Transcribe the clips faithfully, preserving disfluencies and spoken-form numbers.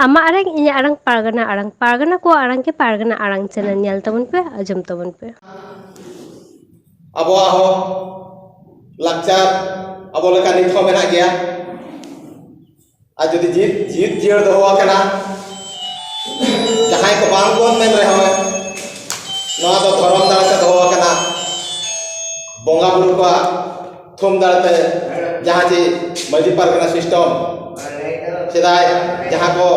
ᱟᱢᱟᱜ ᱟᱲᱟᱝ, ᱤᱧᱟᱹᱜ ᱟᱲᱟᱝ, ᱯᱟᱨᱜᱟᱱᱟ ᱟᱲᱟᱝ, ᱯᱟᱨᱜᱟᱱᱟ ᱠᱚᱣᱟᱜ ᱟᱲᱟᱝ ᱠᱤ ᱯᱟᱨᱜᱟᱱᱟ ᱟᱲᱟᱝ ᱪᱮᱱᱮᱞ ᱧᱮᱞ ᱛᱟᱵᱚᱱ ᱯᱮ, ᱟᱸᱡᱚᱢ ᱛᱟᱵᱚᱱ ᱯᱮ᱾ ᱟᱵᱚᱣᱟᱜ ᱦᱚᱸ ᱞᱟᱠᱪᱟᱨ ᱟᱵᱚ ᱞᱮᱠᱟ ᱱᱤᱛ ᱦᱚᱸ ᱢᱮᱱᱟᱜ ᱜᱮᱭᱟ᱾ ᱟᱨ ᱡᱩᱫᱤ ᱡᱤᱣᱤᱫ, ᱡᱤᱣᱤᱫ ᱡᱤᱭᱟᱹᱲ ᱫᱚᱦᱚ ᱟᱠᱟᱱᱟ, ᱡᱟᱦᱟᱸᱭ ᱠᱚ ᱵᱟᱝ ᱵᱚᱱ ᱢᱮᱱ ᱨᱮᱦᱚᱸ, ᱱᱚᱣᱟ ᱫᱚ ᱫᱷᱚᱨᱚᱢ ᱫᱟᱲᱮ ᱛᱮ ᱫᱚᱦᱚ ᱟᱠᱟᱱᱟ᱾ ᱵᱚᱸᱜᱟ ᱵᱩᱨᱩ ᱠᱚᱣᱟᱜ ᱛᱷᱩᱢ ᱫᱟᱲᱮ ᱛᱮ ᱡᱟᱦᱟᱸ ᱪᱮ ᱢᱟᱹᱡᱷᱤ ᱯᱟᱨᱜᱟᱱᱟ system ᱥᱮᱫᱟᱭ ᱡᱟᱦᱟᱸ ᱠᱚ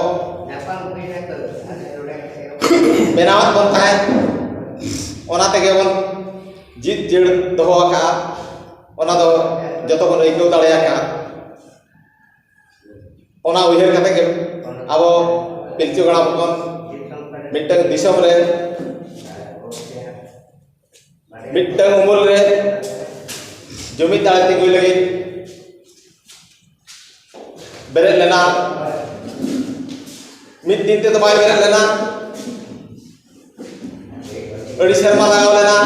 ᱵᱮᱱᱟᱣᱟᱫ ᱵᱚᱱ ᱛᱟᱦᱮᱸᱫ, ᱚᱱᱟ ᱛᱮᱜᱮ ᱵᱚᱱ ᱡᱤᱛ ᱡᱤᱭᱟᱹᱲ ᱫᱚᱦᱚ ᱟᱠᱟᱫᱼᱟ᱾ ᱚᱱᱟ ᱫᱚ ᱡᱚᱛᱚ ᱵᱚᱱ ᱟᱹᱭᱠᱟᱹᱣ ᱫᱟᱲᱮ ᱟᱠᱟᱫᱼᱟ᱾ ᱚᱱᱟ ᱩᱭᱦᱟᱹᱨ ᱠᱟᱛᱮ ᱜᱮ ᱟᱵᱚ ᱯᱤᱞᱪᱩ ᱦᱟᱲᱟᱢ ᱦᱚᱯᱚᱱ ᱢᱤᱫᱴᱟᱝ ᱫᱤᱥᱚᱢ ᱨᱮ, ᱢᱤᱫᱴᱟᱝ ᱩᱢᱩᱞ ᱨᱮ ᱡᱩᱢᱤᱫ ᱫᱟᱲᱮ ᱛᱤᱸᱜᱩᱭ ᱞᱟᱹᱜᱤᱫ ᱵᱮᱨᱮᱫ ᱞᱮᱱᱟ᱾ ᱢᱤᱫ ᱫᱤᱱ ᱛᱮᱫᱚ ᱵᱟᱭ ᱵᱮᱨᱮᱫ ᱞᱮᱱᱟ, ᱟᱹᱰᱤ ᱥᱮᱨᱢᱟ ᱞᱟᱜᱟᱣ ᱞᱮᱱᱟ᱾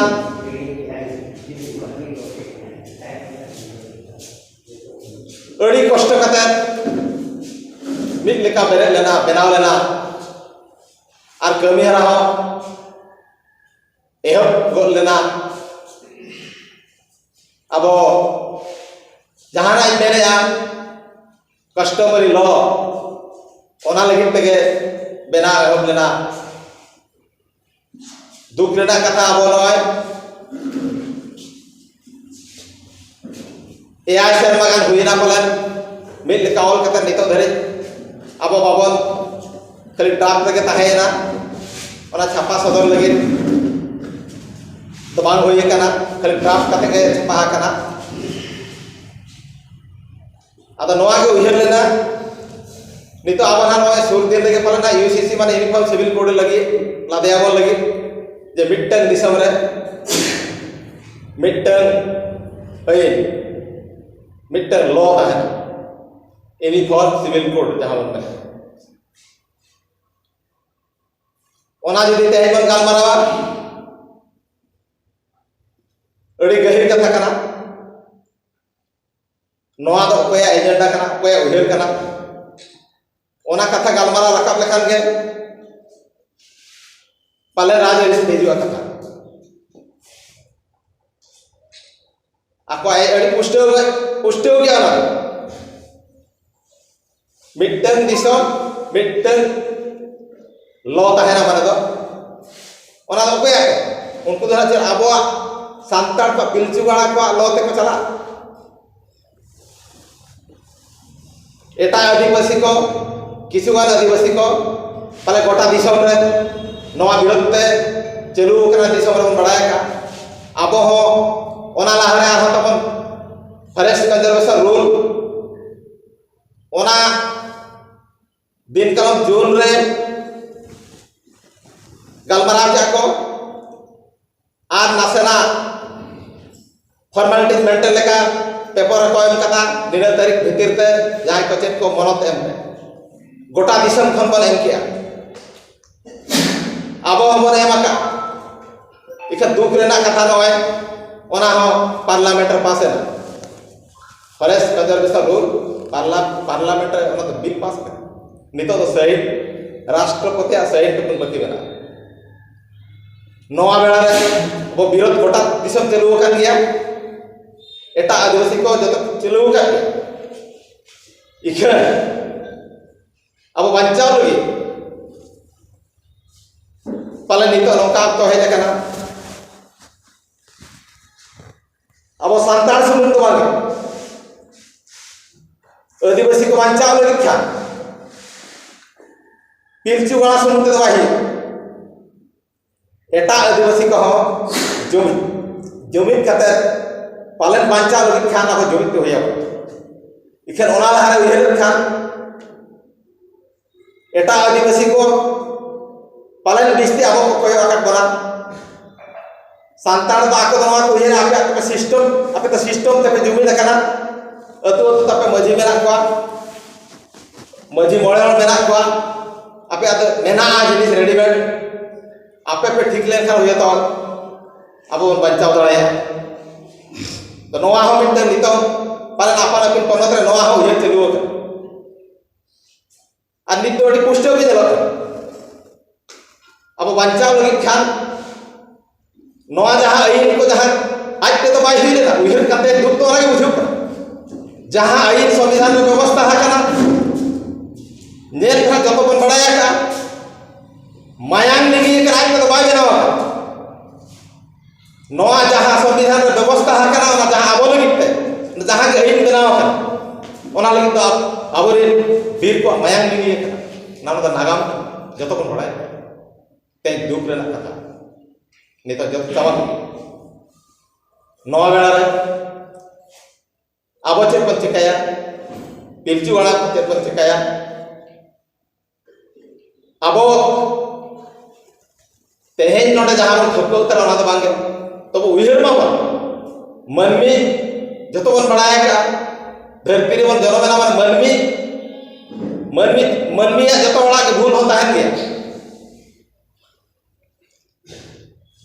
ᱟᱹᱰᱤ ᱠᱚᱥᱴᱚ ᱠᱟᱛᱮ ᱢᱤᱫ ᱞᱮᱠᱟ ᱵᱮᱨᱮᱫ ᱞᱮᱱᱟ, ᱵᱮᱱᱟᱣ ᱞᱮᱱᱟ᱾ ᱟᱨ ᱠᱟᱹᱢᱤ ᱦᱚᱨᱟ ᱦᱚᱸ ᱮᱦᱚᱵ ᱜᱚᱫ ᱞᱮᱱᱟ᱾ ᱟᱵᱚ ᱡᱟᱦᱟᱱᱟᱜ ᱤᱧ ᱢᱮᱱᱮᱫᱼᱟ, customary law, ᱚᱱᱟ ᱞᱟᱹᱜᱤᱫ ᱛᱮᱜᱮ ᱵᱮᱱᱟᱣ ᱮᱦᱚᱵ ᱞᱮᱱᱟ᱾ ᱫᱩᱠ ᱨᱮᱱᱟᱜ ᱠᱟᱛᱷᱟ, ᱟᱵᱚ ᱱᱚᱜᱼᱚᱭ ᱮᱭᱟᱭ ᱥᱮᱨᱢᱟ ᱜᱟᱱ ᱦᱩᱭᱮᱱᱟ ᱯᱟᱞᱮᱱ, ᱢᱤᱫ ᱞᱮᱠᱟ ᱚᱞ ᱠᱟᱛᱮ ᱱᱤᱛᱚᱜ ᱫᱷᱟᱹᱨᱤᱡ ᱟᱵᱚ ᱵᱟᱵᱚᱱ, ᱠᱷᱟᱹᱞᱤ draft ᱨᱮᱜᱮ ᱛᱟᱦᱮᱸᱭᱮᱱᱟ᱾ ᱚᱱᱟ ᱪᱷᱟᱯᱟ ᱥᱚᱫᱚᱨ ᱞᱟᱹᱜᱤᱫ ᱫᱚ ᱵᱟᱝ ᱦᱩᱭ ᱟᱠᱟᱱᱟ, ᱠᱷᱟᱹᱞᱤ draft ᱠᱟᱛᱮ ᱜᱮ ᱪᱷᱟᱯᱟ ᱟᱠᱟᱱᱟ᱾ ᱟᱫᱚ ᱱᱚᱣᱟ ᱜᱮ ᱩᱭᱦᱟᱹᱨ ᱞᱮᱱᱟ, ᱱᱤᱛᱚᱜ ᱟᱵᱚ ᱱᱟᱦᱟᱜ ᱱᱚᱜᱼᱚᱭ ᱥᱩᱨ ᱫᱤᱱ ᱨᱮᱜᱮ ᱯᱟᱞᱮ ᱱᱟᱦᱟᱜ ᱤᱭᱩ ᱥᱤ ᱥᱤ ᱢᱟᱱᱮ Uniform Civil Code ᱞᱟᱹᱜᱤᱫ ᱞᱟᱫᱮᱭᱟᱵᱚᱱ ᱞᱟᱹᱜᱤᱫ, ᱡᱮ ᱢᱤᱫᱴᱟᱝ ᱫᱤᱥᱚᱢ ᱨᱮ ᱢᱤᱫᱴᱟᱝ ᱟᱹᱭᱤᱱ, ᱢᱤᱫᱴᱟᱝ law ᱛᱟᱦᱮᱱᱟ, Uniform Civil Code ᱡᱟᱦᱟᱸ ᱵᱚᱱ ᱢᱮᱱᱟ᱾ ᱚᱱᱟ ᱡᱩᱫᱤ ᱛᱮᱦᱮᱧ ᱵᱚᱱ ᱜᱟᱞᱢᱟᱨᱟᱣᱟ, ᱟᱹᱰᱤ ᱜᱟᱹᱦᱤᱨ ᱠᱟᱛᱷᱟ ᱠᱟᱱᱟ᱾ ᱱᱚᱣᱟ ᱫᱚ ᱚᱠᱚᱭᱟᱜ agenda ᱠᱟᱱᱟ, ᱚᱠᱚᱭᱟᱜ ᱩᱭᱦᱟᱹᱨ ᱠᱟᱱᱟ? ᱚᱱᱟ ᱠᱟᱛᱷᱟ ᱜᱟᱞᱢᱟᱨᱟᱣ ᱨᱟᱠᱟᱵ ᱞᱮᱠᱷᱟᱱ ᱜᱮ ᱯᱟᱞᱮ ᱨᱟᱡᱽᱟᱹᱨᱤ ᱥᱮᱫ ᱦᱤᱡᱩᱜᱼᱟ ᱠᱟᱛᱷᱟ᱾ ᱟᱠᱚᱣᱟᱜ ᱟᱹᱰᱤ ᱯᱩᱥᱴᱟᱹᱣ ᱜᱮ, ᱯᱩᱥᱴᱟᱹᱣ ᱜᱮᱭᱟ ᱚᱱᱟ ᱫᱚ᱾ ᱢᱤᱫᱴᱟᱝ ᱫᱤᱥᱚᱢ, ᱢᱤᱫᱴᱟᱝ ᱞᱚ ᱛᱟᱦᱮᱱᱟ ᱢᱟᱱᱮ ᱫᱚ, ᱚᱱᱟ ᱫᱚ ᱚᱠᱚᱭᱟᱜ? ᱩᱱᱠᱩ ᱫᱚ ᱦᱟᱸᱜ ᱪᱮᱫ ᱟᱵᱚᱣᱟᱜ ᱥᱟᱱᱛᱟᱲ ᱠᱚᱣᱟᱜ ᱯᱤᱞᱪᱩ ᱜᱟᱲᱟ ᱠᱚᱣᱟᱜ ᱞᱚ ᱛᱮᱠᱚ ᱪᱟᱞᱟᱜᱼᱟ? ᱮᱴᱟᱜ ᱟᱹᱫᱤᱵᱟᱹᱥᱤ ᱠᱚ ᱠᱤᱪᱷᱩᱜᱟᱱ ᱟᱹᱫᱤᱵᱟᱹᱥᱤ ᱠᱚ ᱯᱟᱞᱮ ᱜᱚᱴᱟ ᱫᱤᱥᱚᱢ ᱨᱮ ᱱᱚᱣᱟ ᱵᱤᱨᱳᱫᱷ ᱛᱮ ᱪᱟᱹᱞᱩ ᱟᱠᱟᱱᱟ, ᱫᱤᱥᱚᱢ ᱨᱮᱵᱚᱱ ᱵᱟᱲᱟᱭ ᱟᱠᱟᱫ᱾ ᱟᱵᱚ ᱦᱚᱸ ᱚᱱᱟ ᱞᱟᱦᱟᱨᱮ ᱟᱨᱦᱚᱸ ᱛᱟᱵᱚᱱ forest conservation rule, ᱚᱱᱟ ᱫᱤᱱ ᱠᱟᱞᱚᱢ ᱡᱩᱱ ᱨᱮ ᱜᱟᱞᱢᱟᱨᱟᱣ ᱠᱮᱫ ᱠᱚ᱾ ᱟᱨ ᱱᱟᱥᱮᱱᱟᱜ formalities maintain ᱞᱮᱠᱟ ᱯᱮᱯᱟᱨ ᱨᱮᱠᱚ ᱮᱢ ᱠᱟᱫᱟ, ᱱᱤᱱᱟᱹᱜ ᱛᱟᱹᱨᱤᱠᱷ ᱵᱷᱤᱛᱤᱨ ᱛᱮ ᱡᱟᱦᱟᱸᱭ ᱠᱚ ᱪᱮᱫ ᱠᱚ ᱢᱚᱱᱚᱛ ᱮᱢ ᱯᱮ᱾ ᱜᱚᱴᱟ ᱫᱤᱥᱚᱢ ᱠᱷᱚᱱ ᱵᱚᱱ ᱮᱢ ᱠᱮᱜᱼᱟ, ᱟᱵᱚ ᱦᱚᱸᱵᱚᱱ ᱮᱢ ᱟᱠᱟᱫ᱾ ᱤᱠᱷᱟᱹᱱ ᱫᱩᱠ ᱨᱮᱱᱟᱜ ᱠᱟᱛᱷᱟ ᱱᱚᱜᱼᱚᱭ, ᱚᱱᱟ ᱦᱚᱸ ᱯᱟᱨᱞᱟᱢᱮᱱᱴ ᱨᱮ ᱯᱟᱥ ᱮᱱᱟ᱾ forest conservation rule ᱯᱟᱨᱞᱟ-, ᱯᱟᱨᱞᱟᱢᱮᱱᱴ ᱨᱮ ᱚᱱᱟ ᱫᱚ ᱵᱤᱞ ᱯᱟᱥ ᱮᱱᱟ᱾ ᱱᱤᱛᱚᱜ ᱫᱚ ᱥᱟᱹᱦᱤ, ᱨᱟᱥᱴᱨᱚᱯᱚᱛᱤᱭᱟᱜ ᱥᱟᱹᱦᱤ ᱴᱩᱠᱩᱱ ᱵᱟᱹᱠᱤ ᱢᱮᱱᱟᱜᱼᱟ᱾ ᱱᱚᱣᱟ ᱵᱮᱲᱟ ᱨᱮ ᱟᱵᱚ ᱵᱤᱨᱳᱫᱷ ᱜᱚᱴᱟ ᱫᱤᱥᱚᱢ ᱪᱟᱹᱞᱩ ᱟᱠᱟᱱ ᱜᱮᱭᱟ, ᱮᱴᱟᱜ ᱟᱹᱫᱤᱵᱟᱹᱥᱤ ᱠᱚ ᱡᱚᱛᱚ ᱪᱟᱹᱞᱩ ᱟᱠᱟᱱ ᱜᱮᱭᱟ᱾ ᱤᱠᱷᱟᱹᱱ ᱟᱵᱚ ᱵᱟᱧᱪᱟᱣ ᱞᱟᱹᱜᱤᱫ ᱯᱟᱞᱮ ᱱᱤᱛᱚᱜ ᱱᱚᱝᱠᱟ ᱚᱠᱛᱚ ᱦᱮᱡ ᱟᱠᱟᱱᱟ᱾ ᱟᱵᱚ ᱥᱟᱱᱛᱟᱲ ᱥᱩᱢᱩᱝ ᱫᱚ ᱵᱟᱝ, ᱟᱹᱫᱤᱵᱟᱹᱥᱤ ᱠᱚ ᱵᱟᱧᱪᱟᱣ ᱞᱟᱹᱜᱤᱫ ᱠᱷᱟᱱ ᱯᱤᱞᱪᱩ ᱜᱟᱲᱟ ᱥᱩᱢᱩᱝ ᱛᱮᱫᱚ ᱵᱟᱭ ᱦᱩᱭᱩᱜᱼᱟ᱾ ᱮᱴᱟᱜ ᱟᱹᱫᱤᱵᱟᱹᱥᱤ ᱠᱚᱦᱚᱸ ᱡᱩᱢᱤᱫ, ᱡᱩᱢᱤᱫ ᱠᱟᱛᱮ ᱯᱟᱞᱮᱱ ᱵᱟᱧᱪᱟᱣ ᱞᱟᱹᱜᱤᱫ ᱠᱷᱟᱱ ᱟᱵᱚ ᱡᱩᱢᱤᱫ ᱛᱮ ᱦᱩᱭ ᱟᱵᱚᱱᱟ᱾ ᱤᱠᱷᱟᱹᱱ ᱚᱱᱟ ᱞᱟᱦᱟᱨᱮ ᱩᱭᱦᱟᱹᱨ ᱞᱮᱠᱷᱟᱱ ᱮᱴᱟᱜ ᱟᱹᱫᱤᱵᱟᱹᱥᱤ ᱠᱚ ᱯᱟᱞᱮᱱ ᱵᱤᱥᱛᱤ ᱟᱵᱚ ᱠᱚ ᱠᱚᱭᱚᱜ ᱟᱠᱟᱫ ᱵᱚᱱᱟ᱾ ᱥᱟᱱᱛᱟᱲ ᱫᱚ ᱟᱠᱚ ᱫᱚ ᱱᱚᱣᱟ ᱠᱚ ᱩᱭᱦᱟᱹᱨᱟ, ᱟᱯᱮ, ᱟᱯᱮ system, ᱟᱯᱮ ᱫᱚ system ᱛᱮᱯᱮ ᱡᱩᱢᱤᱫ ᱟᱠᱟᱱᱟ, ᱟᱹᱛᱩ ᱟᱹᱛᱩ ᱛᱟᱯᱮ ᱢᱟᱹᱡᱷᱤ ᱢᱮᱱᱟᱜ ᱠᱚᱣᱟ, ᱢᱟᱹᱡᱷᱤ ᱢᱚᱬᱮ ᱦᱚᱲ ᱢᱮᱱᱟᱜ ᱠᱚᱣᱟ, ᱟᱯᱮᱭᱟᱜ ᱫᱚ ᱢᱮᱱᱟᱜᱼᱟ ᱡᱤᱱᱤᱥ readymade, ᱟᱯᱮ ᱯᱮ ᱴᱷᱤᱠ ᱞᱮᱱᱠᱷᱟᱱ ᱡᱚᱛᱚ ᱟᱵᱚ ᱵᱚᱱ ᱵᱟᱧᱪᱟᱣ ᱫᱟᱲᱮᱭᱟᱜᱼᱟ᱾ ᱛᱚ ᱱᱚᱣᱟ ᱦᱚᱸ ᱢᱤᱫᱴᱟᱝ ᱱᱤᱛᱚᱝ ᱯᱟᱞᱮᱱ ᱟᱯᱟᱱ ᱟᱹᱯᱤᱱ ᱯᱚᱱᱚᱛ ᱨᱮ ᱱᱚᱣᱟ ᱦᱚᱸ ᱩᱭᱦᱟᱹᱨ ᱪᱟᱹᱞᱩ ᱟᱠᱟᱱᱟ᱾ ᱱᱤᱛ ᱫᱚ ᱟᱹᱰᱤ ᱯᱩᱥᱴᱟᱹᱣ ᱜᱮ ᱧᱮᱞᱚᱜ ᱠᱟᱱᱟ᱾ ᱟᱵᱚ ᱵᱟᱧᱪᱟᱣ ᱞᱟᱹᱜᱤᱫ ᱠᱷᱟᱱ ᱱᱚᱣᱟ ᱡᱟᱦᱟᱸ ᱟᱹᱭᱤᱱ ᱠᱚ ᱡᱟᱦᱟᱸ ᱟᱡ ᱛᱮᱫᱚ ᱵᱟᱭ ᱦᱩᱭ ᱞᱮᱱᱟ, ᱩᱭᱦᱟᱹᱨ ᱠᱟᱛᱮ ᱫᱩᱠ ᱫᱚ ᱚᱱᱟ ᱜᱮ ᱵᱩᱡᱷᱟᱹᱜ ᱠᱟᱱᱟ᱾ ᱡᱟᱦᱟᱸ ᱟᱹᱭᱤᱱ ᱥᱚᱝᱵᱤᱫᱷᱟᱱ ᱨᱮ ᱵᱮᱵᱚᱥᱛᱷᱟ ᱟᱠᱟᱱᱟ, ᱧᱮᱞ ᱠᱷᱟᱱ ᱡᱚᱛᱚ ᱵᱚᱱ ᱵᱟᱲᱟᱭ ᱟᱠᱟᱫᱼᱟ, ᱢᱟᱭᱟᱝ ᱞᱤᱸᱜᱤ ᱟᱠᱟᱱᱟ, ᱟᱡ ᱛᱮᱫᱚ ᱵᱟᱭ ᱵᱮᱱᱟᱣ ᱟᱠᱟᱫᱟ᱾ ᱱᱚᱣᱟ ᱡᱟᱦᱟᱸ ᱥᱚᱝᱵᱤᱫᱷᱟᱱ ᱨᱮ ᱵᱮᱵᱚᱥᱛᱷᱟ ᱟᱠᱟᱱᱟ, ᱚᱱᱟ ᱡᱟᱦᱟᱸ ᱟᱵᱚ ᱞᱟᱹᱜᱤᱫ ᱛᱮ, ᱡᱟᱦᱟᱸ ᱜᱮ ᱟᱹᱭᱤᱱ ᱵᱮᱱᱟᱣ ᱟᱠᱟᱱᱟ, ᱚᱱᱟ ᱞᱟᱹᱜᱤᱫ ᱫᱚ ᱟᱵ-, ᱟᱵᱚᱨᱮᱱ ᱵᱤᱨ ᱠᱚᱣᱟᱜ ᱢᱟᱭᱟᱝ ᱞᱤᱸᱜᱤ ᱟᱠᱟᱱᱟ᱾ ᱱᱚᱣᱟ ᱫᱚ ᱱᱟᱜᱟᱢ ᱠᱟᱱᱟ, ᱡᱚᱛᱚ ᱵᱚᱱ ᱵᱟᱲᱟᱭᱟ᱾ ᱛᱮᱦᱮᱧ ᱫᱩᱠ ᱨᱮᱱᱟᱜ ᱠᱟᱛᱷᱟ, ᱱᱤᱛᱚᱜ ᱡᱚᱛᱚ ᱪᱟᱵᱟ ᱠᱮᱫᱟ᱾ ᱱᱚᱣᱟ ᱵᱮᱲᱟ ᱨᱮ ᱟᱵᱚ ᱪᱮᱫ ᱵᱚᱱ ᱪᱮᱠᱟᱭᱟ? ᱯᱤᱞᱪᱩ ᱦᱟᱲᱟᱢ ᱪᱮᱫ ᱵᱚᱱ ᱪᱮᱠᱟᱭᱟ? ᱟᱵᱚ ᱛᱮᱦᱮᱧ ᱱᱚᱰᱮ ᱡᱟᱦᱟᱸ ᱵᱚᱱ ᱴᱷᱟᱹᱣᱠᱟᱹ ᱩᱛᱟᱹᱨᱟ, ᱚᱱᱟ ᱫᱚ ᱵᱟᱝ ᱜᱮ᱾ ᱛᱚᱵᱮ ᱩᱭᱦᱟᱹᱨ ᱢᱟᱵᱚᱱ, ᱢᱟᱹᱱᱢᱤ ᱡᱚᱛᱚ ᱵᱚᱱ ᱵᱟᱲᱟᱭ ᱟᱠᱟᱫᱼᱟ, ᱫᱷᱟᱹᱨᱛᱤ ᱨᱮᱵᱚᱱ ᱡᱚᱱᱚᱢ ᱮᱱᱟ, ᱢᱟᱱᱮ ᱢᱟᱹᱱᱢᱤ, ᱢᱟᱹᱱᱢᱤ, ᱢᱟᱹᱱᱢᱤᱭᱟᱜ ᱡᱚᱛᱚ ᱦᱚᱲᱟᱜ ᱜᱮ ᱵᱷᱩᱞ ᱦᱚᱸ ᱛᱟᱦᱮᱱ ᱜᱮᱭᱟ᱾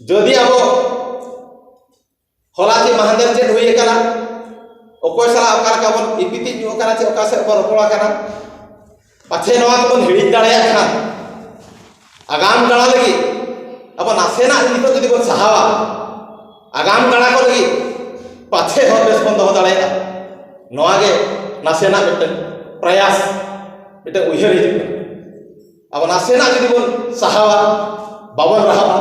ᱡᱩᱫᱤ ᱟᱵᱚ ᱦᱚᱞᱟ ᱪᱮ ᱢᱟᱦᱫᱮᱨ ᱪᱮᱫ ᱦᱩᱭ ᱟᱠᱟᱱᱟ, ᱚᱠᱚᱭ ᱥᱟᱞᱟᱜ ᱚᱠᱟ ᱞᱮᱠᱟ ᱵᱚᱱ ᱤᱯᱤᱛᱤᱡ ᱧᱚᱜ ᱟᱠᱟᱱᱟ ᱪᱮ ᱚᱠᱟ ᱥᱮᱫ ᱵᱚᱱ ᱨᱚᱯᱚᱲ ᱟᱠᱟᱱᱟ, ᱯᱟᱪᱷᱮ ᱱᱚᱣᱟ ᱠᱚᱵᱚᱱ ᱦᱤᱲᱤᱧ ᱫᱟᱲᱮᱭᱟᱜ ᱠᱷᱟᱱ, ᱟᱜᱟᱢ ᱫᱟᱬᱟ ᱞᱟᱹᱜᱤᱫ ᱟᱵᱚ ᱱᱟᱥᱮᱱᱟᱜ ᱱᱤᱛᱚᱜ ᱡᱩᱫᱤ ᱵᱚᱱ ᱥᱟᱦᱟᱣᱟ, ᱟᱜᱟᱢ ᱫᱟᱬᱟ ᱠᱚ ᱞᱟᱹᱜᱤᱫ ᱯᱟᱪᱷᱮ ᱦᱚᱨ ᱵᱮᱥ ᱵᱚᱱ ᱫᱚᱦᱚ ᱫᱟᱲᱮᱭᱟᱜᱼᱟ᱾ ᱱᱚᱣᱟ ᱜᱮ ᱱᱟᱥᱮᱱᱟᱜ ᱢᱤᱫᱴᱟᱝ ᱯᱨᱚᱭᱟᱥ, ᱢᱤᱫᱴᱟᱝ ᱩᱭᱦᱟᱹᱨ ᱦᱤᱡᱩᱜ ᱠᱟᱱᱟ᱾ ᱟᱵᱚ ᱱᱟᱥᱮᱱᱟᱜ ᱡᱩᱫᱤ ᱵᱚᱱ ᱥᱟᱦᱟᱣᱟ, ᱵᱟᱵᱚᱱ ᱨᱟᱦᱟᱜᱼᱟ,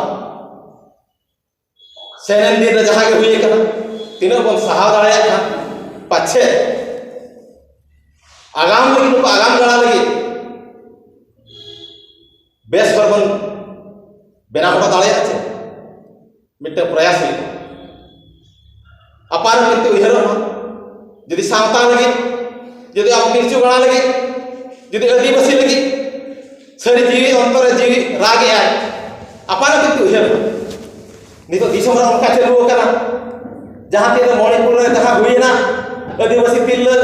ᱥᱮᱱᱮᱱ ᱫᱤᱱ ᱨᱮ ᱡᱟᱦᱟᱸ ᱜᱮ ᱦᱩᱭ ᱟᱠᱟᱱᱟ, ᱛᱤᱱᱟᱹᱜ ᱵᱚᱱ ᱥᱟᱦᱟᱣ ᱫᱟᱲᱮᱭᱟᱜ ᱠᱷᱟᱱ, ᱯᱟᱪᱷᱮ ᱟᱜᱟᱢ ᱞᱟᱹᱜᱤᱫ, ᱱᱩᱠᱩ ᱟᱜᱟᱢ ᱫᱟᱬᱟ ᱞᱟᱹᱜᱤᱫ ᱵᱮᱥ ᱦᱚᱲ ᱵᱚᱱ ᱵᱮᱱᱟᱣ ᱦᱚᱴᱚ ᱫᱟᱲᱮᱭᱟᱜᱼᱟ ᱪᱮ? ᱢᱤᱫᱴᱟᱝ ᱯᱨᱚᱭᱟᱥ ᱦᱩᱭᱩᱜᱼᱟ᱾ ᱟᱯᱟᱱ ᱟᱹᱯᱤᱱ ᱛᱮ ᱩᱭᱦᱟᱹᱨᱚᱜ ᱢᱟ᱾ ᱡᱩᱫᱤ ᱥᱟᱶᱛᱟ ᱞᱟᱹᱜᱤᱫ, ᱡᱩᱫᱤ ᱟᱵᱚ ᱯᱤᱞᱪᱩ ᱜᱟᱲᱟ ᱞᱟᱹᱜᱤᱫ, ᱡᱩᱫᱤ ᱟᱹᱫᱤᱵᱟᱹᱥᱤ ᱞᱟᱹᱜᱤᱫ ᱥᱟᱹᱨᱤ ᱡᱤᱣᱤ ᱚᱱᱛᱚᱨ ᱨᱮ ᱡᱤᱣᱤ ᱨᱟᱜ ᱮᱜᱼᱟᱭ, ᱟᱯᱟᱱ ᱟᱹᱯᱤᱱ ᱛᱮ ᱩᱭᱦᱟᱹᱨ ᱢᱟ᱾ ᱱᱤᱛᱚᱜ ᱫᱤᱥᱚᱢ ᱨᱮ ᱚᱱᱠᱟ ᱪᱟᱹᱞᱩ ᱟᱠᱟᱱᱟ, ᱡᱟᱦᱟᱸ ᱛᱤᱱᱟᱹᱜ ᱢᱚᱬᱤᱯᱩᱨ ᱨᱮ ᱡᱟᱦᱟᱸ ᱦᱩᱭᱮᱱᱟ, ᱟᱹᱫᱤᱵᱟᱹᱥᱤ ᱛᱤᱨᱞᱟᱹ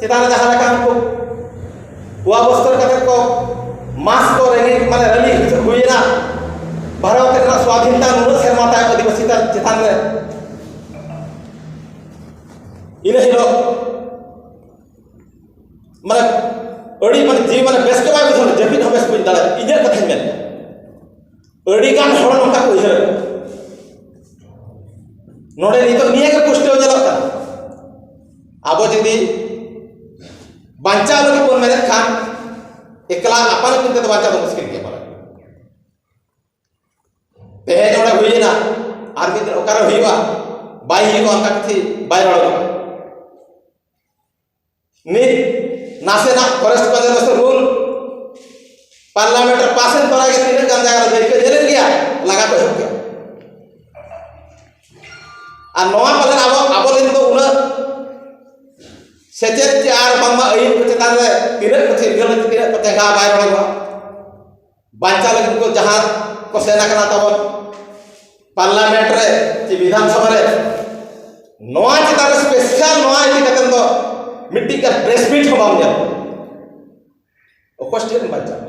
ᱪᱮᱛᱟᱱ ᱨᱮ ᱡᱟᱦᱟᱸ ᱞᱮᱠᱟ ᱩᱱᱠᱩ ᱠᱚᱣᱟ ᱵᱚᱥᱛᱚᱨ ᱠᱟᱛᱮ ᱠᱚ ᱢᱟᱥ ᱠᱚ ᱨᱮᱸᱜᱮᱡ, ᱢᱟᱱᱮ ᱨᱮᱞᱤ ᱦᱩᱭᱮᱱᱟ, ᱵᱷᱟᱨᱚᱛ ᱨᱮᱱᱟᱜ ᱥᱣᱟᱫᱷᱤᱱᱛᱟ ᱱᱩᱱᱟᱹᱜ ᱥᱮᱨᱢᱟ ᱛᱟᱭᱚᱢ ᱟᱹᱫᱤᱵᱟᱹᱥᱤ ᱪᱮᱛᱟᱱ ᱨᱮ ᱤᱱᱟᱹ ᱦᱤᱞᱳᱜ ᱢᱟᱱᱮ ᱟᱹᱰᱤ ᱢᱟᱱᱮ ᱡᱤᱣᱤ ᱢᱟᱱᱮ ᱵᱮᱥ ᱜᱮ ᱵᱟᱭ ᱵᱩᱡᱷᱟᱹᱣᱟ, ᱡᱟᱹᱯᱤᱫ ᱦᱚᱸ ᱵᱮᱥ ᱵᱟᱹᱧ ᱫᱟᱲᱮᱭᱟᱜᱼᱟ, ᱤᱧᱟᱹᱜ ᱠᱟᱛᱷᱟᱧ ᱢᱮᱱ ᱮᱫᱟ᱾ ᱟᱹᱰᱤ ᱜᱟᱱ ᱦᱚᱲ ᱱᱚᱝᱠᱟ ᱠᱚ ᱩᱭᱦᱟᱹᱨ᱾ ᱱᱚᱰᱮ ᱱᱤᱛᱚᱜ ᱱᱤᱭᱟᱹ ᱜᱮ ᱯᱩᱥᱴᱟᱹᱣ ᱧᱮᱞᱚᱜ ᱠᱟᱱᱟ, ᱟᱵᱚ ᱡᱩᱫᱤ ᱵᱟᱧᱪᱟᱣ ᱞᱟᱹᱜᱤᱫ ᱵᱚᱱ ᱢᱮᱱᱮᱫ ᱠᱷᱟᱱ ᱮᱠᱞᱟ ᱟᱯᱟᱱ ᱟᱹᱯᱤᱱ ᱛᱮᱫᱚ ᱵᱟᱧᱪᱟᱣ ᱫᱚ ᱢᱩᱥᱠᱤᱞ ᱜᱮᱭᱟ ᱯᱟᱞᱮ᱾ ᱛᱮᱦᱮᱧ ᱚᱸᱰᱮ ᱦᱩᱭᱮᱱᱟ, ᱟᱨ ᱢᱤᱫ ᱫᱤᱱ ᱚᱠᱟᱨᱮ ᱦᱩᱭᱩᱜᱼᱟ? ᱵᱟᱭ ᱦᱩᱭᱩᱜᱼᱟ, ᱚᱱᱠᱟ ᱠᱤᱪᱷᱩ ᱵᱟᱭ ᱨᱚᱲᱚᱜᱼᱟ᱾ ᱱᱤᱛ ᱱᱟᱥᱮᱱᱟᱜ forest conservation rule parliament ᱨᱮ pass ᱮᱱ ᱛᱚᱨᱟ ᱜᱮ ᱛᱤᱱᱟᱹᱜ ᱜᱟᱱ ᱡᱟᱭᱜᱟ ᱨᱮ ᱫᱟᱹᱭᱠᱟᱹ ᱧᱮᱞᱮᱱ ᱜᱮᱭᱟ, ᱞᱟᱜᱟ ᱠᱚ ᱮᱦᱚᱵ ᱠᱮᱫᱟ᱾ ᱟᱨ ᱱᱚᱣᱟ ᱯᱟᱞᱮᱱ ᱟᱵᱚ, ᱟᱵᱚ ᱨᱮᱱ ᱫᱚ ᱩᱱᱟᱹᱜ ᱥᱮᱪᱮᱫ ᱪᱮ ᱟᱨ ᱵᱟᱝᱢᱟ ᱟᱹᱭᱤᱱ ᱠᱚ ᱪᱮᱛᱟᱱ ᱨᱮ ᱛᱤᱱᱟᱹᱜ ᱠᱚ ᱪᱤᱨᱜᱟᱹᱞ, ᱛᱤᱱᱟᱹᱜ ᱠᱚ ᱪᱮᱸᱜᱷᱟ ᱵᱟᱭ ᱨᱚᱲ ᱠᱚᱣᱟ᱾ ᱵᱟᱧᱪᱟᱣ ᱞᱟᱹᱜᱤᱫ ᱠᱚ ᱡᱟᱦᱟᱸ ᱠᱚ ᱥᱮᱱ ᱟᱠᱟᱱᱟ ᱛᱟᱵᱚᱱ parliament ᱨᱮ ᱪᱮ ᱵᱤᱫᱷᱟᱱ ᱥᱚᱵᱷᱟ ᱨᱮ, ᱱᱚᱣᱟ ᱪᱮᱛᱟᱱ ᱨᱮ special ᱱᱚᱣᱟ ᱤᱫᱤ ᱠᱟᱛᱮ ᱫᱚ ᱢᱤᱫᱴᱤᱡ ᱜᱟᱱ press meet ᱦᱚᱸ ᱵᱟᱢ ᱧᱮᱞ᱾ ᱚᱠᱚᱭ ᱴᱷᱮᱱ ᱵᱟᱧᱪᱟᱣ?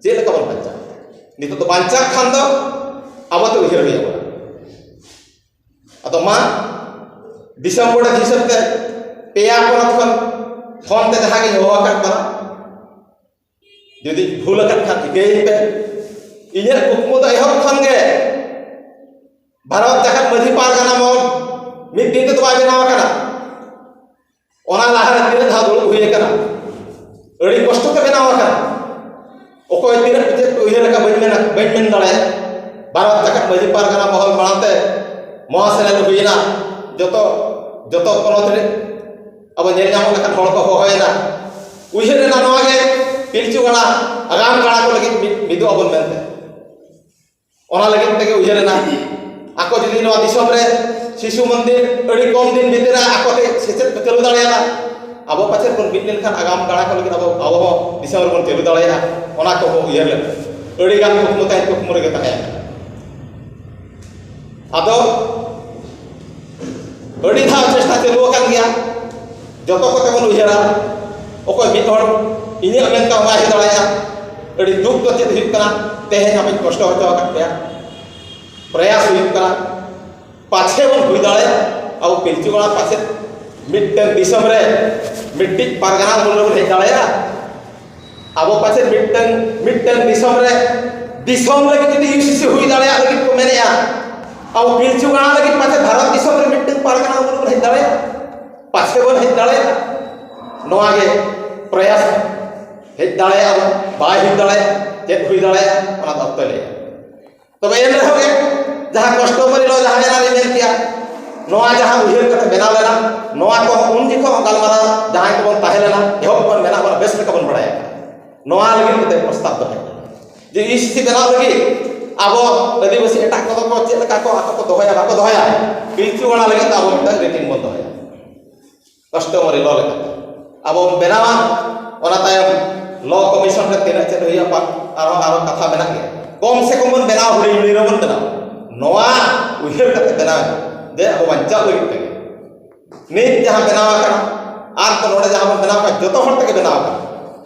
ᱪᱮᱫ ᱞᱮᱠᱟ ᱵᱚᱱ ᱵᱟᱧᱪᱟᱣ? ᱱᱤᱛᱚᱜ ᱫᱚ ᱵᱟᱧᱪᱟᱜ ᱠᱷᱟᱱ ᱫᱚ ᱟᱵᱚ ᱛᱮ ᱩᱭᱦᱟᱹᱨ ᱦᱩᱭ ᱟᱵᱚᱱᱟ᱾ ᱟᱫᱚ ᱢᱟ, ᱫᱤᱥᱚᱢ ᱜᱚᱰᱮᱛ ᱦᱤᱥᱟᱹᱵ ᱛᱮ ᱯᱮᱭᱟ ᱯᱚᱱᱚᱛ ᱠᱷᱚᱱ ᱯᱷᱳᱱ ᱛᱮ ᱡᱟᱦᱟᱸ ᱜᱤᱧ ᱦᱚᱦᱚ ᱟᱠᱟᱫ ᱵᱚᱱᱟ, ᱡᱩᱫᱤ ᱵᱷᱩᱞ ᱟᱠᱟᱫ ᱠᱷᱟᱱ ᱤᱠᱟᱹᱭᱟᱹᱧ ᱯᱮ᱾ ᱤᱧᱟᱹᱜ ᱠᱩᱠᱢᱩ ᱫᱚ ᱮᱦᱚᱵ ᱠᱷᱚᱱ ᱜᱮ ᱵᱷᱟᱨᱚᱛ ᱡᱟᱠᱟᱛ ᱢᱟᱹᱡᱷᱤ ᱯᱟᱨᱜᱟᱱᱟ ᱢᱚᱦᱚᱞ ᱢᱤᱫ ᱫᱤᱱ ᱛᱮᱫᱚ ᱵᱟᱭ ᱵᱮᱱᱟᱣ ᱟᱠᱟᱱᱟ᱾ ᱚᱱᱟ ᱞᱟᱦᱟ ᱨᱮ ᱛᱤᱱᱟᱹᱜ ᱫᱷᱟᱣ ᱫᱩᱲᱩᱵ ᱦᱩᱭ ᱟᱠᱟᱱᱟ, ᱟᱹᱰᱤ ᱠᱚᱥᱴᱚ ᱛᱮ ᱵᱮᱱᱟᱣ ᱟᱠᱟᱱᱟ᱾ ᱚᱠᱚᱭ ᱛᱤᱱᱟᱹᱜ ᱪᱮᱫ ᱠᱚ ᱩᱭᱦᱟᱹᱨ ᱟᱠᱟᱫ ᱵᱟᱹᱧ ᱢᱮᱱᱟ, ᱵᱟᱹᱧ ᱢᱮᱱ ᱫᱟᱲᱮᱭᱟᱜᱼᱟ᱾ ᱵᱷᱟᱨᱚᱛ ᱡᱟᱠᱟᱛ ᱢᱟᱹᱡᱷᱤ ᱯᱟᱨᱜᱟᱱᱟ ᱢᱚᱦᱚᱞ ᱢᱟᱲᱟᱝ ᱛᱮ ᱢᱚᱦᱟᱥᱮᱱ ᱦᱩᱭᱮᱱᱟ, ᱡᱚᱛᱚ, ᱡᱚᱛᱚ ᱯᱚᱱᱚᱛ ᱨᱮ ᱟᱵᱚ ᱧᱮᱞ ᱧᱟᱢᱚᱜ ᱞᱮᱠᱟᱱ ᱦᱚᱲ ᱠᱚ ᱦᱚᱦᱚᱭᱮᱱᱟ᱾ ᱩᱭᱦᱟᱹᱨ ᱮᱱᱟ ᱱᱚᱣᱟ ᱜᱮ ᱯᱤᱞᱪᱩ ᱜᱟᱲᱟ, ᱟᱜᱟᱢ ᱜᱟᱲᱟ ᱠᱚ ᱞᱟᱹᱜᱤᱫ ᱢᱤᱫ, ᱢᱤᱫᱚᱜ ᱟᱵᱚᱱ ᱢᱮᱱᱛᱮ᱾ ᱚᱱᱟ ᱞᱟᱹᱜᱤᱫ ᱛᱮᱜᱮ ᱩᱭᱦᱟᱹᱨ ᱮᱱᱟ, ᱟᱠᱚ ᱡᱩᱫᱤ ᱱᱚᱣᱟ ᱫᱤᱥᱚᱢ ᱨᱮ ᱥᱤᱥᱩ ᱢᱚᱱᱫᱤᱨ ᱟᱹᱰᱤ ᱠᱚᱢ ᱫᱤᱱ ᱵᱷᱤᱛᱤᱨ ᱨᱮ ᱟᱠᱚ ᱛᱮ ᱥᱮᱪᱮᱫ ᱠᱚ ᱪᱟᱹᱞᱩ ᱫᱟᱲᱮᱭᱟᱜᱼᱟ, ᱟᱵᱚ ᱯᱟᱪᱮᱫ ᱵᱚᱱ ᱢᱤᱫ ᱞᱮᱱᱠᱷᱟᱱ ᱟᱜᱟᱢ ᱜᱟᱲᱟ ᱠᱚ ᱞᱟᱹᱜᱤᱫ ᱟᱵᱚ, ᱟᱵᱚ ᱦᱚᱸ ᱫᱤᱥᱚᱢ ᱨᱮᱵᱚᱱ ᱪᱟᱹᱞᱩ ᱫᱟᱲᱮᱭᱟᱜᱼᱟ᱾ ᱚᱱᱟ ᱠᱚᱵᱚᱱ ᱩᱭᱦᱟᱹᱨ ᱞᱮᱫᱟ᱾ ᱟᱹᱰᱤ ᱜᱟᱱ ᱠᱩᱠᱢᱩ ᱛᱟᱦᱮᱸ, ᱠᱩᱠᱢᱩ ᱨᱮᱜᱮ ᱛᱟᱦᱮᱸ ᱠᱟᱱᱟ᱾ ᱟᱫᱚ ᱟᱹᱰᱤ ᱫᱷᱟᱣ ᱪᱮᱥᱴᱟ ᱪᱟᱹᱞᱩ ᱟᱠᱟᱱ ᱜᱮᱭᱟ, ᱡᱚᱛᱚ ᱠᱚᱛᱮ ᱵᱚᱱ ᱩᱭᱦᱟᱹᱨᱟ᱾ ᱚᱠᱚᱭ ᱢᱤᱫ ᱦᱚᱲ ᱤᱧᱟᱹᱜ ᱢᱮᱱ ᱛᱮ ᱵᱟᱭ ᱦᱩᱭ ᱫᱟᱲᱮᱭᱟᱜᱼᱟ᱾ ᱟᱹᱰᱤ ᱫᱩᱠ ᱫᱚ ᱪᱮᱫ ᱦᱩᱭᱩᱜ ᱠᱟᱱᱟ, ᱛᱮᱦᱮᱧ ᱦᱟᱹᱵᱤᱡ ᱠᱚᱥᱴᱚ ᱦᱚᱪᱚ ᱟᱠᱟᱫ ᱯᱮᱭᱟ, ᱯᱨᱚᱭᱟᱥ ᱦᱩᱭᱩᱜ ᱠᱟᱱᱟ, ᱯᱟᱪᱷᱮ ᱵᱚᱱ ᱦᱩᱭ ᱫᱟᱲᱮᱭᱟᱜᱼᱟ᱾ ᱟᱵᱚ ᱯᱤᱞᱪᱩ ᱜᱟᱲᱟ ᱯᱟᱪᱮᱫ ᱢᱤᱫᱴᱟᱝ ᱫᱤᱥᱚᱢ ᱨᱮ ᱢᱤᱫᱴᱤᱡ ᱯᱟᱨᱜᱟᱱᱟ ᱩᱢᱩᱞ ᱨᱮᱵᱚᱱ ᱦᱮᱡ ᱫᱟᱲᱮᱭᱟᱜᱼᱟ᱾ ᱟᱵᱚ ᱯᱟᱪᱮᱫ ᱢᱤᱫᱴᱟᱝ ᱢᱤᱫᱴᱟᱝ ᱫᱤᱥᱚᱢ ᱨᱮ ᱫᱤᱥᱚᱢ ᱞᱟᱹᱜᱤᱫ ᱡᱩᱫᱤ ᱤᱭᱩᱥᱤᱥᱤ ᱦᱩᱭ ᱫᱟᱲᱮᱭᱟᱜ ᱞᱟᱹᱜᱤᱫ ᱠᱚ ᱢᱮᱱᱮᱜᱼᱟ, ᱟᱵᱚ ᱯᱤᱞᱪᱩ ᱜᱟᱲᱟ ᱞᱟᱹᱜᱤᱫ ᱯᱟᱪᱮᱫ ᱵᱷᱟᱨᱚᱛ ᱫᱤᱥᱚᱢ ᱨᱮ ᱢᱤᱫᱴᱟᱝ ᱯᱟᱨᱜᱟᱱᱟ ᱩᱱ ᱦᱮᱡ ᱫᱟᱲᱮᱭᱟᱜᱼᱟ, ᱯᱟᱪᱮ ᱵᱚᱱ ᱦᱮᱡ ᱫᱟᱲᱮᱭᱟᱜᱼᱟ᱾ ᱱᱚᱣᱟ ᱜᱮ ᱯᱨᱚᱭᱟᱥ᱾ ᱦᱮᱡ ᱫᱟᱲᱮᱭᱟᱜᱼᱟ ᱵᱚᱱ, ᱵᱟᱭ ᱦᱩᱭ ᱫᱟᱲᱮᱭᱟᱜᱼᱟ, ᱪᱮᱫ ᱦᱩᱭ ᱫᱟᱲᱮᱭᱟᱜᱼᱟ, ᱚᱱᱟ ᱫᱚ ᱚᱠᱛᱚᱭ ᱞᱟᱹᱭᱟ᱾ ᱛᱚᱵᱮ ᱮᱱ ᱨᱮᱦᱚᱸ ᱜᱮ ᱡᱟᱦᱟᱸ customary law ᱡᱟᱦᱟᱸ ᱮᱱᱟᱝ ᱤᱧ ᱢᱮᱱ ᱠᱮᱜᱼᱟ, ᱱᱚᱣᱟ ᱡᱟᱦᱟᱸ ᱩᱭᱦᱟᱹᱨ ᱠᱟᱛᱮ ᱵᱮᱱᱟᱣ ᱞᱮᱱᱟ, ᱱᱚᱣᱟ ᱠᱚ ᱩᱱ ᱡᱚᱠᱷᱚᱱ ᱜᱟᱞᱢᱟᱨᱟᱣ ᱡᱟᱦᱟᱸᱭ ᱠᱚᱵᱚᱱ ᱛᱟᱦᱮᱸ ᱞᱮᱱᱟ, ᱮᱦᱚᱵ ᱠᱷᱚᱱ ᱢᱮᱱᱟᱜ ᱵᱚᱱᱟ, ᱵᱮᱥ ᱞᱮᱠᱟ ᱵᱚᱱ ᱵᱟᱲᱟᱭᱟ᱾ ᱱᱚᱣᱟ ᱞᱟᱹᱜᱤᱫ ᱢᱤᱫᱴᱮᱱ ᱯᱨᱚᱥᱛᱟᱵ ᱫᱚᱦᱚᱭ ᱠᱟᱱᱟ ᱡᱮ ᱤᱭᱩᱥᱤᱥᱤ ᱵᱮᱱᱟᱣ ᱞᱟᱹᱜᱤᱫ ᱟᱵᱚ ᱟᱹᱫᱤᱵᱟᱹᱥᱤ ᱮᱴᱟᱜ ᱠᱚᱫᱚ ᱠᱚ ᱪᱮᱫ ᱞᱮᱠᱟ ᱠᱚ ᱟᱠᱚ ᱠᱚ ᱫᱚᱦᱚᱭᱟ, ᱵᱟᱠᱚ ᱫᱚᱦᱚᱭᱟ, ᱯᱤᱞᱪᱩ ᱜᱟᱲᱟ ᱞᱟᱹᱜᱤᱫ ᱫᱚ ᱟᱵᱚ ᱢᱤᱫᱴᱟᱝ ᱨᱤᱴᱤᱱ ᱵᱚᱱ ᱫᱚᱦᱚᱭᱟ᱾ Customary law ᱞᱮᱠᱟᱛᱮ ᱟᱵᱚ ᱵᱚᱱ ᱵᱮᱱᱟᱣᱟ᱾ ᱚᱱᱟ ᱛᱟᱭᱚᱢ law commission ᱨᱮ ᱛᱤᱱᱟᱹᱜ ᱪᱮᱫ ᱦᱩᱭᱩᱜᱼᱟ, ᱯᱟ-, ᱟᱨᱦᱚᱸ ᱟᱨᱦᱚᱸ ᱠᱟᱛᱷᱟ ᱢᱮᱱᱟᱜ ᱜᱮᱭᱟ᱾ ᱠᱚᱢ ᱥᱮ ᱠᱚᱢ ᱵᱚᱱ ᱵᱮᱱᱟᱣᱟ, ᱦᱩᱰᱤᱧ ᱦᱩᱰᱤᱧ ᱨᱮᱵᱚᱱ ᱵᱮᱱᱟᱣᱟ᱾ ᱱᱚᱣᱟ ᱩᱭᱦᱟᱹᱨ ᱠᱟᱛᱮ ᱵᱮᱱᱟᱣ ᱡᱮ ᱟᱵᱚ ᱵᱟᱧᱪᱟᱣ ᱞᱟᱹᱜᱤᱫ ᱛᱮᱜᱮ ᱱᱤᱛ ᱡᱟᱦᱟᱸ ᱵᱮᱱᱟᱣ ᱟᱠᱟᱱᱟ ᱟᱨ ᱱᱚᱰᱮ ᱡᱟᱦᱟᱸ ᱵᱚᱱ ᱵᱮᱱᱟᱣ ᱟᱠᱟᱱᱟ, ᱡᱚᱛᱚ ᱦᱚᱲ ᱛᱮᱜᱮ ᱵᱮᱱᱟᱣ ᱟᱠᱟᱱᱟ᱾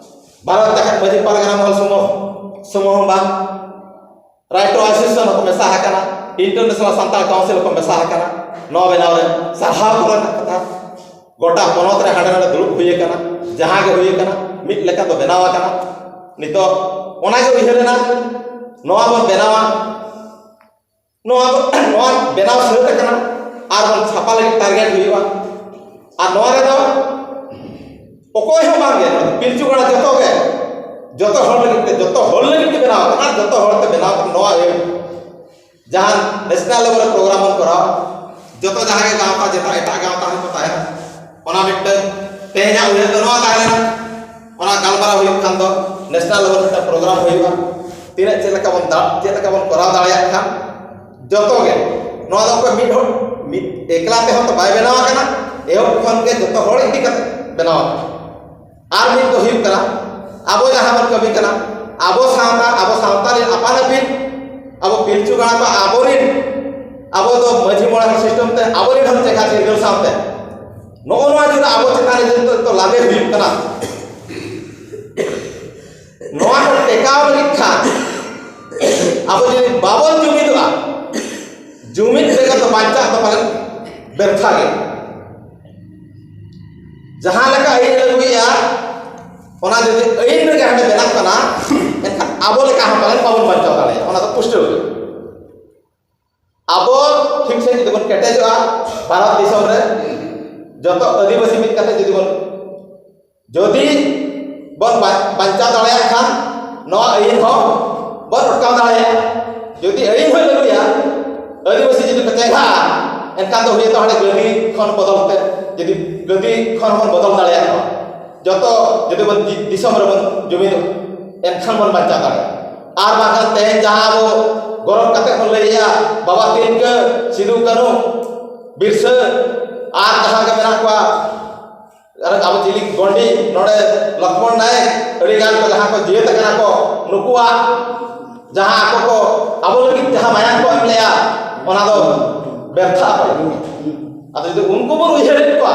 ᱵᱷᱟᱨᱚᱛ ᱡᱟᱠᱟᱛ ᱢᱟᱹᱡᱷᱤ ᱯᱟᱨᱜᱟᱱᱟ ᱢᱚᱦᱚᱞ ᱥᱩᱢᱩᱝ ᱥᱩᱢᱩᱝ ᱦᱚᱸ ᱵᱟᱝ, ᱨᱟᱭᱴᱚ ᱟᱥᱳᱥᱤᱭᱮᱥᱚᱱ ᱦᱚᱸᱠᱚ ᱢᱮᱥᱟ ᱟᱠᱟᱱᱟ, ᱤᱱᱴᱟᱨᱱᱮᱥᱱᱟᱞ ᱥᱟᱱᱛᱟᱲ ᱠᱟᱣᱩᱱᱥᱤᱞ ᱦᱚᱸᱠᱚ ᱢᱮᱥᱟ ᱟᱠᱟᱱᱟ᱾ ᱱᱚᱣᱟ ᱵᱮᱱᱟᱣ ᱨᱮ ᱥᱟᱨᱦᱟᱣ ᱠᱚᱨᱮᱱᱟᱜ ᱠᱟᱛᱷᱟ᱾ ᱜᱚᱴᱟ ᱯᱚᱱᱚᱛ ᱨᱮ ᱦᱟᱸᱰᱮ ᱱᱟᱰᱮ ᱫᱩᱲᱩᱵ ᱦᱩᱭ ᱟᱠᱟᱱᱟ, ᱡᱟᱦᱟᱸ ᱜᱮ ᱦᱩᱭ ᱟᱠᱟᱱᱟ, ᱢᱤᱫ ᱞᱮᱠᱟ ᱫᱚ ᱵᱮᱱᱟᱣ ᱟᱠᱟᱱᱟ᱾ ᱱᱤᱛᱚᱜ ᱚᱱᱟ ᱜᱮ ᱩᱭᱦᱟᱹᱨ ᱮᱱᱟ, ᱱᱚᱣᱟ ᱵᱚᱱ ᱵᱮᱱᱟᱣᱟ, ᱱᱚᱣᱟ ᱫᱚ, ᱱᱚᱣᱟ ᱵᱮᱱᱟᱣ ᱥᱟᱹᱛ ᱟᱠᱟᱱᱟ ᱟᱨ ᱵᱚᱱ ᱪᱷᱟᱯᱟ ᱞᱟᱹᱜᱤᱫ ᱴᱟᱨᱜᱮᱴ ᱦᱩᱭᱩᱜᱼᱟ᱾ ᱟᱨ ᱱᱚᱣᱟ ᱨᱮᱫᱚ ᱚᱠᱚᱭ ᱦᱚᱸ ᱵᱟᱝ ᱜᱮ, ᱱᱚᱣᱟ ᱫᱚ ᱯᱤᱞᱪᱩ ᱜᱟᱲᱟ ᱡᱚᱛᱚ ᱜᱮ, ᱡᱚᱛᱚ ᱦᱚᱲ ᱞᱟᱹᱜᱤᱫ ᱛᱮ, ᱡᱚᱛᱚ ᱦᱚᱲ ᱞᱟᱹᱜᱤᱫ ᱛᱮ ᱵᱮᱱᱟᱣ ᱟᱠᱟᱱᱟ ᱟᱨ ᱡᱚᱛᱚ ᱦᱚᱲ ᱛᱮ ᱵᱮᱱᱟᱣ ᱟᱠᱟᱱᱟ᱾ ᱱᱚᱣᱟ ᱟᱹᱭᱩᱨ ᱡᱟᱦᱟᱸ ᱱᱮᱥᱱᱟᱞ ᱞᱮᱵᱮᱞ ᱨᱮ ᱯᱨᱳᱜᱨᱟᱢ ᱵᱚᱱ ᱠᱚᱨᱟᱣᱟ, ᱡᱚᱛᱚ ᱡᱟᱦᱟᱸ ᱜᱮ ᱜᱟᱶᱛᱟ, ᱡᱮᱴᱟ ᱮᱴᱟᱜ ᱜᱟᱶᱛᱟ ᱦᱚᱸ ᱠᱚ ᱛᱟᱦᱮᱱᱟ, ᱚᱱᱟ ᱢᱤᱫᱴᱟᱝ ᱛᱮᱦᱮᱧᱟᱜ ᱩᱭᱦᱟᱹᱨ ᱫᱚ ᱱᱚᱣᱟ ᱛᱟᱦᱮᱸ ᱞᱮᱱᱟ᱾ ᱚᱱᱟ ᱜᱟᱞᱢᱟᱨᱟᱣ ᱦᱩᱭᱩᱜ ᱠᱷᱟᱱ ᱫᱚ ᱱᱮᱥᱱᱟᱞ ᱞᱮᱵᱮᱞ ᱢᱤᱫᱴᱟᱝ ᱯᱨᱳᱜᱨᱟᱢ ᱦᱩᱭᱩᱜᱼᱟ, ᱛᱤᱱᱟᱹᱜ ᱪᱮᱫ ᱞᱮᱠᱟ ᱵᱚᱱ ᱫᱟ-, ᱪᱮᱫ ᱞᱮᱠᱟ ᱵᱚᱱ ᱠᱚᱨᱟᱣ ᱫᱟᱲᱮᱭᱟᱜ ᱠᱷᱟᱱ ᱡᱚᱛᱚ ᱜᱮ᱾ ᱱᱚᱣᱟ ᱫᱚ ᱚᱠᱚᱭ ᱢᱤᱫ ᱦᱚᱲ, ᱢᱤᱫ ᱮᱠᱞᱟ ᱛᱮᱦᱚᱸ ᱛᱚ ᱵᱟᱭ ᱵᱮᱱᱟᱣ ᱟᱠᱟᱱᱟ, ᱮᱦᱚᱵ ᱠᱷᱚᱱ ᱜᱮ ᱡᱚᱛᱚ ᱦᱚᱲ ᱤᱫᱤ ᱠᱟᱛᱮ ᱵᱮᱱᱟᱣ ᱟᱠᱟᱱᱟ᱾ ᱟᱨ ᱢᱤᱫ ᱫᱚ ᱦᱩᱭᱩᱜ ᱠᱟᱱᱟ, ᱟᱵᱚ ᱡᱟᱦᱟᱸ ᱵᱚᱱ ᱠᱟᱹᱢᱤ ᱠᱟᱱᱟ, ᱟᱵᱚ ᱥᱟᱶᱛᱟ, ᱟᱵᱚ ᱥᱟᱶᱛᱟ ᱨᱮᱱ ᱟᱯᱟᱱ ᱟᱹᱯᱤᱱ, ᱟᱵᱚ ᱯᱤᱞᱪᱩ ᱜᱟᱲᱟ ᱠᱚ ᱟᱵᱚᱨᱮᱱ, ᱟᱵᱚ ᱫᱚ ᱢᱟᱹᱡᱷᱤ ᱢᱚᱬᱮ ᱦᱚᱲ ᱥᱤᱥᱴᱮᱢ ᱛᱮ ᱟᱵᱚᱨᱮᱱ ᱦᱚᱲ ᱪᱮᱸᱜᱷᱟ ᱪᱤᱨᱜᱟᱹᱞ ᱥᱟᱶᱛᱮ ᱱᱚᱜᱼᱚ ᱱᱚᱣᱟ ᱡᱩᱫᱤ ᱟᱵᱚ ᱪᱮᱛᱟᱱ ᱨᱮ ᱡᱩᱫᱤ ᱱᱤᱛᱚᱜ ᱞᱟᱫᱮ ᱦᱩᱭᱩᱜ ᱠᱟᱱᱟ, ᱱᱚᱣᱟ ᱠᱚ ᱴᱮᱠᱟᱣ ᱞᱟᱹᱜᱤᱫ ᱠᱷᱟᱱ ᱟᱵᱚ ᱡᱩᱫᱤ ᱵᱟᱵᱚᱱ ᱡᱩᱢᱤᱫᱚᱜᱼᱟ, ᱡᱩᱢᱤᱫ ᱵᱮᱜᱚᱨ ᱫᱚ ᱵᱟᱧᱪᱟᱜ ᱫᱚ ᱯᱟᱞᱮᱱ ᱵᱮᱨᱛᱷᱟ ᱜᱮ᱾ ᱡᱟᱦᱟᱸ ᱞᱮᱠᱟ ᱟᱹᱭᱤᱱ ᱟᱹᱜᱩᱭᱮᱫᱼᱟ, ᱚᱱᱟ ᱡᱩᱫᱤ ᱟᱹᱭᱤᱱ ᱨᱮᱜᱮ ᱦᱟᱸᱰᱮ ᱵᱮᱱᱟᱜ ᱠᱟᱱᱟ, ᱮᱱᱠᱷᱟᱱ ᱟᱵᱚ ᱞᱮᱠᱟ ᱦᱚᱸ ᱯᱟᱞᱮᱱ ᱵᱟᱵᱚᱱ ᱵᱟᱧᱪᱟᱣ ᱫᱟᱲᱮᱭᱟᱜᱼᱟ᱾ ᱚᱱᱟ ᱫᱚ ᱯᱩᱥᱴᱟᱹᱣ ᱜᱮ᱾ ᱟᱵᱚ ᱴᱷᱤᱠ ᱥᱟᱺᱦᱤᱡ ᱡᱩᱫᱤ ᱵᱚᱱ ᱠᱮᱴᱮᱡᱚᱜᱼᱟ ᱵᱷᱟᱨᱚᱛ ᱫᱤᱥᱚᱢ ᱨᱮ, ᱡᱚᱛᱚ ᱟᱹᱫᱤᱵᱟᱹᱥᱤ ᱢᱤᱫ ᱠᱟᱛᱮ ᱡᱩᱫᱤ ᱵᱚᱱ, ᱡᱩᱫᱤ ᱵᱚᱱ ᱵᱟ-, ᱵᱟᱧᱪᱟᱣ ᱫᱟᱲᱮᱭᱟᱜ ᱠᱷᱟᱱ, ᱱᱚᱣᱟ ᱟᱹᱭᱤᱱ ᱦᱚᱸ ᱵᱚᱱ ᱚᱴᱠᱟᱣ ᱫᱟᱲᱮᱭᱟᱜᱼᱟ᱾ ᱡᱩᱫᱤ ᱟᱹᱭᱤᱱ ᱦᱚᱸ ᱞᱟᱹᱜᱩᱭᱟ, ᱟᱹᱫᱤᱵᱟᱹᱥᱤ ᱡᱩᱫᱤ ᱠᱚ ᱪᱮᱸᱜᱷᱟᱜᱼᱟ, ᱮᱱᱠᱷᱟᱱ ᱫᱚ ᱦᱩᱭᱩᱜ ᱛᱟᱦᱚᱞᱮ ᱜᱟᱹᱫᱤ ᱠᱷᱚᱱ ᱵᱚᱫᱚᱞ ᱛᱮ, ᱡᱩᱫᱤ ᱜᱟᱹᱫᱤ ᱠᱷᱚᱱ ᱦᱚᱸᱵᱚᱱ ᱵᱚᱫᱚᱞ ᱫᱟᱲᱮᱭᱟᱜᱼᱟ᱾ ᱡᱚᱛᱚ ᱡᱩᱫᱤ ᱵᱚᱱ ᱫᱤ-, ᱫᱤᱥᱚᱢ ᱨᱮᱵᱚᱱ ᱡᱩᱢᱤᱫᱚᱜᱼᱟ, ᱮᱱᱠᱷᱟᱱ ᱵᱚᱱ ᱵᱟᱧᱪᱟᱣ ᱫᱟᱲᱮᱭᱟᱜᱼᱟ᱾ ᱟᱨ ᱵᱟᱝᱠᱷᱟᱱ ᱛᱮᱦᱮᱧ ᱡᱟᱦᱟᱸ ᱟᱵᱚ ᱜᱚᱨᱚᱵᱽ ᱠᱟᱛᱮ ᱵᱚᱱ ᱞᱟᱹᱭᱮᱜᱼᱟ, ᱵᱟᱵᱟ ᱛᱤᱞᱠᱟᱹ, ᱥᱤᱫᱩ ᱠᱟᱹᱱᱦᱩ, ᱵᱤᱨᱥᱟᱹ, ᱟᱨ ᱡᱟᱦᱟᱸ ᱜᱮ ᱢᱮᱱᱟᱜ ᱠᱚᱣᱟ, ᱟᱨ ᱟᱵᱚ ᱪᱤᱞᱤ ᱜᱚᱱᱰᱤ, ᱱᱚᱰᱮ ᱞᱚᱠᱷᱢᱚᱬ ᱱᱟᱭᱮᱠ, ᱟᱹᱰᱤ ᱜᱟᱱ ᱠᱚ ᱡᱟᱦᱟᱸ ᱠᱚ ᱡᱤᱭᱟᱹᱛ ᱟᱠᱟᱱᱟ ᱠᱚ, ᱱᱩᱠᱩᱣᱟᱜ ᱡᱟᱦᱟᱸ ᱟᱠᱚ ᱠᱚ ᱟᱵᱚ ᱞᱟᱹᱜᱤᱫ ᱡᱟᱦᱟᱸ ᱢᱟᱭᱟᱢ ᱠᱚ ᱮᱢ ᱞᱮᱜᱼᱟ, ᱚᱱᱟ ᱫᱚ ᱵᱮᱨᱛᱷᱟᱜᱼᱟ᱾ ᱟᱫᱚ ᱡᱩᱫᱤ ᱩᱱᱠᱩ ᱵᱚᱱ ᱩᱭᱦᱟᱹᱨᱮᱫ ᱠᱚᱣᱟ,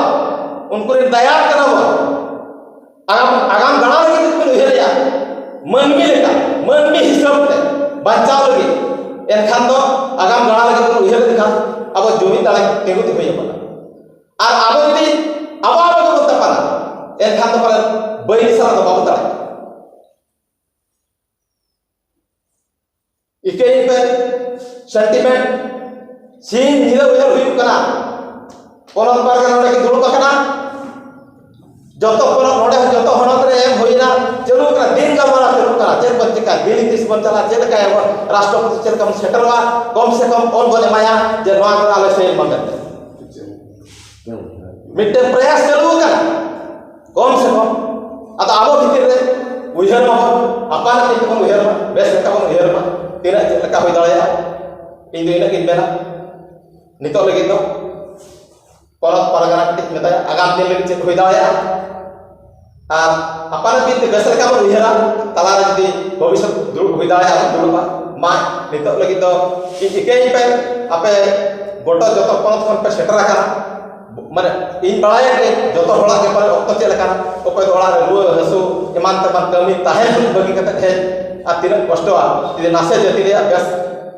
ᱩᱱᱠᱩ ᱨᱮᱱ ᱫᱟᱭᱟ ᱠᱟᱱᱟ ᱵᱚᱱ, ᱟᱜᱟᱢ, ᱟᱜᱟᱢ ᱫᱟᱬᱟ ᱞᱟᱹᱜᱤᱫ ᱵᱚᱱ ᱩᱭᱦᱟᱹᱨᱮᱜᱼᱟ, ᱢᱟᱹᱱᱢᱤ ᱞᱮᱠᱟ, ᱢᱟᱹᱱᱢᱤ ᱦᱤᱥᱟᱹᱵ ᱛᱮ ᱵᱟᱧᱪᱟᱣ ᱞᱟᱹᱜᱤᱫ, ᱮᱱᱠᱷᱟᱱ ᱫᱚ ᱟᱜᱟᱢ ᱫᱟᱬᱟ ᱞᱟᱹᱜᱤᱫ ᱵᱚᱱ ᱩᱭᱦᱟᱹᱨ ᱞᱮᱠᱷᱟᱱ ᱟᱵᱚ ᱡᱩᱢᱤᱫ ᱫᱟᱲᱮ ᱛᱤᱸᱜᱩ ᱛᱮ ᱦᱩᱭ ᱟᱵᱚᱱᱟ᱾ ᱟᱨ ᱟᱵᱚ ᱡᱩᱫᱤ ᱟᱵᱚ ᱟᱵᱚ ᱜᱮᱵᱚᱱ ᱛᱟᱯᱟᱱᱟ, ᱮᱱᱠᱷᱟᱱ ᱫᱚ ᱯᱟᱞᱮᱱ ᱵᱟᱹᱭᱨᱤ ᱥᱟᱞᱟᱜ ᱫᱚ ᱵᱟᱵᱚᱱ ᱫᱟᱲᱮᱭᱟᱜᱼᱟ᱾ ᱤᱠᱟᱹᱭ ᱯᱮ, sentiment, ᱥᱤᱧ ᱧᱤᱫᱟᱹ ᱩᱭᱦᱟᱹᱨ ᱦᱩᱭᱩᱜ ᱠᱟᱱᱟ᱾ ᱯᱚᱱᱚᱛ ᱯᱟᱨᱜᱟᱱᱟ ᱱᱚᱰᱮ ᱠᱤᱱ ᱫᱩᱲᱩᱵ ᱟᱠᱟᱱᱟ, ᱡᱚᱛᱚ ᱯᱚᱱᱚᱛ ᱱᱚᱰᱮ ᱦᱚᱸ ᱡᱚᱛᱚ ᱦᱚᱱᱚᱛ ᱨᱮ ᱮᱢ ᱦᱩᱭᱱᱟ, ᱪᱟᱹᱞᱩ ᱠᱟᱱᱟ, ᱫᱤᱱ ᱜᱟᱞᱢᱟᱨᱟᱣ ᱪᱟᱹᱞᱩᱜ ᱠᱟᱱᱟ, ᱪᱮᱫ ᱵᱚᱱ ᱪᱤᱠᱟᱹᱭᱟ, ᱫᱤᱞᱞᱤ ᱛᱤᱥ ᱵᱚᱱ ᱪᱟᱞᱟᱜᱼᱟ, ᱪᱮᱫ ᱞᱮᱠᱟᱭᱟᱵᱚᱱ, ᱨᱟᱥᱴᱨᱚᱯᱚᱛᱤ ᱪᱮᱫ ᱞᱮᱠᱟ ᱵᱚᱱ ᱥᱮᱴᱮᱨᱚᱜᱼᱟ, ᱠᱚᱢ ᱥᱮ ᱠᱚᱢ ᱚᱞ ᱵᱚᱱ ᱮᱢᱟᱭᱟ ᱡᱮ ᱱᱚᱣᱟ ᱠᱚ ᱟᱞᱮ ᱥᱟᱹᱭᱤᱱ ᱢᱟ ᱢᱮᱱᱛᱮ᱾ ᱢᱤᱫᱴᱮᱱ ᱯᱨᱚᱭᱟᱥ ᱪᱟᱹᱞᱩ ᱟᱠᱟᱱᱟ, ᱠᱚᱢ ᱥᱮ ᱠᱚᱢ᱾ ᱟᱫᱚ ᱟᱵᱚ ᱵᱷᱤᱛᱤᱨ ᱨᱮ ᱩᱭᱦᱟᱹᱨ ᱢᱟᱵᱚᱱ, ᱟᱯᱟᱱ ᱟᱹᱯᱤᱱ ᱛᱮᱵᱚᱱ ᱩᱭᱦᱟᱹᱨ ᱢᱟ, ᱵᱮᱥ ᱞᱮᱠᱟ ᱵᱚᱱ ᱩᱭᱦᱟᱹᱨ ᱢᱟ, ᱛᱤᱱᱟᱹᱜ ᱪᱮᱫ ᱞᱮᱠᱟ ᱦᱩᱭ ᱫᱟᱲᱮᱭᱟᱜᱼᱟ᱾ ᱤᱧ ᱫᱚ ᱤᱱᱟᱹᱜ ᱜᱤᱧ ᱢᱮᱱᱟ᱾ ᱱᱤᱛᱚᱜ ᱞᱟᱹᱜᱤᱫ ᱫᱚ ᱯᱚᱱᱚᱛ ᱯᱟᱨᱜᱟᱱᱟ ᱠᱟᱹᱴᱤᱡ ᱢᱮᱛᱟᱭᱟ, ᱟᱜᱟᱢ ᱫᱤᱱ ᱞᱟᱹᱜᱤᱫ ᱪᱮᱫ ᱦᱩᱭ ᱫᱟᱲᱮᱭᱟᱜᱼᱟ᱾ ᱟᱨ ᱟᱯᱟᱱ ᱟᱹᱯᱤᱱ ᱛᱮ ᱵᱮᱥ ᱞᱮᱠᱟ ᱵᱚᱱ ᱩᱭᱦᱟᱹᱨᱟ, ᱛᱟᱞᱟᱨᱮ ᱡᱩᱫᱤ ᱵᱷᱚᱵᱤᱥᱥᱚᱛ ᱫᱩᱲᱩᱵ ᱦᱩᱭ ᱫᱟᱲᱮᱭᱟᱜᱼᱟ, ᱵᱚᱱ ᱫᱩᱲᱩᱵᱟ᱾ ᱢᱟ ᱱᱤᱛᱚᱜ ᱞᱟᱹᱜᱤᱫ ᱫᱚ ᱤᱠᱟᱹᱭ ᱯᱮ, ᱟᱯᱮ ᱜᱚᱴᱟ ᱡᱚᱛᱚ ᱯᱚᱱᱚᱛ ᱠᱷᱚᱱ ᱯᱮ ᱥᱮᱴᱮᱨ ᱟᱠᱟᱱᱟ᱾ ᱢᱟᱱᱮ ᱤᱧ ᱵᱟᱲᱟᱭᱟ ᱡᱮ ᱡᱚᱛᱚ ᱦᱚᱲᱟᱜ ᱜᱮ ᱯᱟᱞᱮ ᱚᱠᱛᱚ ᱪᱮᱫ ᱞᱮᱠᱟᱱᱟ, ᱚᱠᱚᱭ ᱫᱚ ᱚᱲᱟᱜ ᱨᱮ ᱨᱩᱣᱟᱹ ᱦᱟᱹᱥᱩ ᱮᱢᱟᱱ ᱛᱮᱢᱟᱱ ᱠᱟᱹᱢᱤ ᱛᱟᱦᱮᱱ ᱵᱟᱹᱜᱤ ᱠᱟᱛᱮ ᱦᱮᱡ, ᱟᱨ ᱛᱤᱱᱟᱹᱜ ᱠᱚᱥᱴᱚᱜᱼᱟ ᱡᱩᱫᱤ ᱱᱟᱥᱮ ᱡᱟᱹᱛᱤ ᱨᱮᱭᱟᱜ ᱵᱮᱥ᱾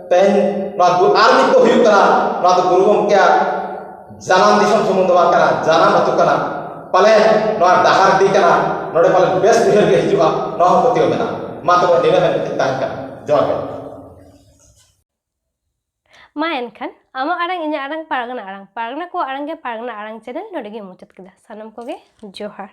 ᱛᱮᱦᱮᱧ ᱱᱚᱣᱟ ᱜᱩ-, ᱟᱨ ᱢᱤᱫ ᱠᱚ ᱦᱩᱭᱩᱜ ᱠᱟᱱᱟ, ᱱᱚᱣᱟ ᱫᱚ ᱜᱩᱨᱩ ᱜᱚᱢᱠᱮᱭᱟᱜ ᱡᱟᱱᱟᱢ ᱫᱤᱥᱚᱢ ᱥᱩᱢᱩᱝ ᱫᱚ ᱵᱟᱝ ᱠᱟᱱᱟ, ᱡᱟᱱᱟᱢ ᱟᱹᱛᱩ ᱠᱟᱱᱟ᱾ ᱯᱟᱞᱮ ᱱᱚᱣᱟ ᱰᱟᱦᱟᱨᱰᱤ ᱠᱟᱱᱟ, ᱱᱚᱰᱮ ᱯᱟᱞᱮᱱ ᱵᱮᱥ ᱩᱭᱦᱟᱹᱨ ᱜᱮ ᱦᱤᱡᱩᱜᱼᱟ, ᱱᱚᱣᱟ ᱦᱚᱸ ᱯᱟᱹᱛᱭᱟᱹᱣ ᱢᱮᱱᱟᱜᱼᱟ᱾ ᱢᱟ ᱛᱚᱵᱮ ᱱᱤᱱᱟᱹᱜ ᱢᱮᱱ ᱠᱟᱛᱮ ᱛᱟᱦᱮᱱ ᱠᱟᱱᱟ᱾ ᱡᱚᱦᱟᱨ ᱜᱮ᱾ ᱢᱟ ᱮᱱᱠᱷᱟᱱ ᱟᱢᱟᱜ ᱟᱲᱟᱝ, ᱤᱧᱟᱹᱜ ᱟᱲᱟᱝ, ᱯᱟᱨᱜᱟᱱᱟ ᱟᱲᱟᱝ, ᱯᱟᱨᱜᱟᱱᱟ ᱠᱚᱣᱟᱜ ᱟᱲᱟᱝ ᱜᱮ ᱯᱟᱨᱜᱟᱱᱟ ᱟᱲᱟᱝ ᱪᱮᱱᱮᱞ ᱱᱚᱰᱮ ᱜᱮ ᱢᱩᱪᱟᱹᱫ ᱠᱮᱫᱟ᱾ ᱥᱟᱱᱟᱢ ᱠᱚᱜᱮ ᱡᱚᱦᱟᱨ᱾